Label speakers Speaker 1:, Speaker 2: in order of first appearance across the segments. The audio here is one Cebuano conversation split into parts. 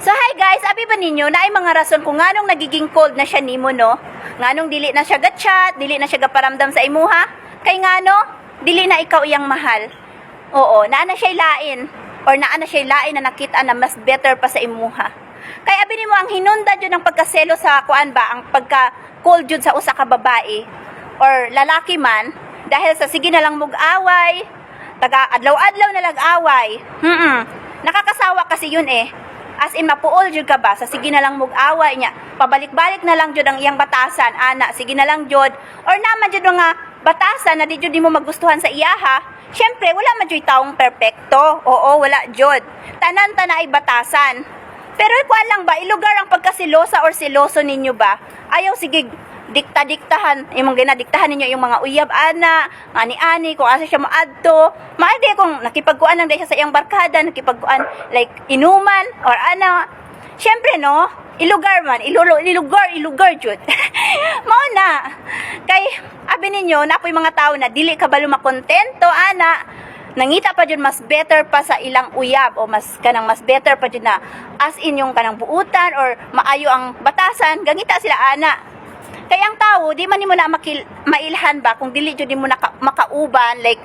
Speaker 1: So hi guys, abi ba ninyo naay mga rason kung nganong nagiging cold na siya nimo, no? Nganong dili na siya ga-chat, dili na siya gaparamdam sa imuha? Kay ngano? Dili na ikaw iyang mahal. Oo, naa na siya lain or naa na siya lain na nakita na mas better pa sa imuha. Kay abi nimo, ang hinungdan jud ng pagkaselo sa kuan ba, ang pagka cold jud sa usa ka babae or lalaki man, dahil sa sige na lang mug-away, taga adlaw-adlaw na lang away. Nakakasawa kasi yun eh. As in, mapuol jud ka ba sa sige na lang mug-away niya. Pabalik-balik na lang jud ang iyang batasan, ana, sige na lang jud. Or naman jud mga batasan na di jud mo magustuhan sa iyaha. Syempre, wala man jud taong perpekto. Oo, wala jud. Tanan ta naay batasan. Pero kuan lang ba, ilugar ang pagkasilosa or siloso ninyo ba? Ayaw sige dikta-diktahan, imong ginadiktahan ninyo yung mga uyab ana, ani-ani, kung asa siya moadto. Maadi kung nakipagkuan lang dahil siya sa iyang barkada, nakipagkuan like inuman or ana. Syempre no, ilugar man, ilulo, ilugar, ilugar jud. Mao na. Kay abi ninyo, napoy mga tao na dili kabalo makontento ana, nangita pa jud mas better pa sa ilang uyab o mas kanang mas better pa jud na as in yung kanang buutan or maayo ang batasan, gangita sila ana. Kay ang tao, di man nimo na mailhan ba kung dili jud nimo makauban, like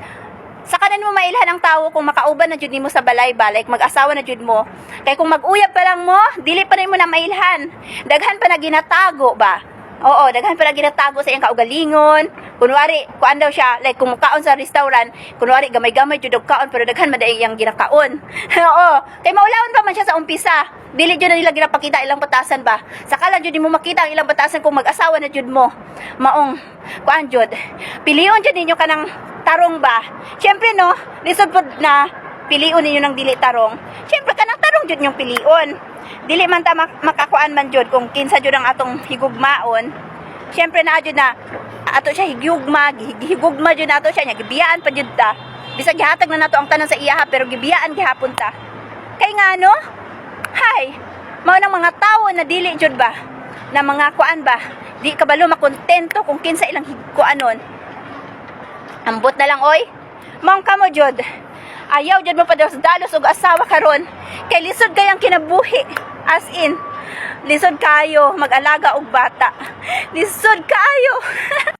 Speaker 1: sa kanan mo mailhan ang tao kung makauban na jud nimo sa balay ba, like mag-asawa na jud mo. Kay kung mag-uyab pa lang mo, dili pa nimo na mailhan. Daghan pa na ginatago ba. Oo, daghan pa na ginatago sa iyang kaugalingon. Kunwari, kuan daw siya, like kung mukaon sa restaurant, kunwari gamay-gamay jud og kaon pero daghan man iyang ginakaon. Oo, kay maulawon pa man siya sa umpisa. Dili jud na nila ginapakita ilang batasan ba. Saka lang jud mo makita ang ilang batasan kung mag-asawa na jud mo. Maong kuan jud. Pilion jud ninyo kanang tarong ba. Syempre no, lisod pod na pilion ninyo ng dili tarong. Syempre kanang tarong jud yung pilion. Dili man ta makakuan man jud kung kinsa jud ang atong higugmaon. Syempre naa jud na ato siya higugma, higugma jud nato siya nya gibiyaan pa jud ta. Bisag gihatag na nato ang tanan sa iyaha pero gibiyaan gihapon ta. Kay ngano? Hay, mao nang mga tawo na dili jud ba na mga kuan ba, di kabalo makontento kung kinsa ilang higkuanon. Ambot na lang oy. Maong kamo jud. Ayaw jud mo padalos og asawa karon. Kay lisod kayang kinabuhi. As in, lisod kayo mag-alaga og bata. Lisod kayo.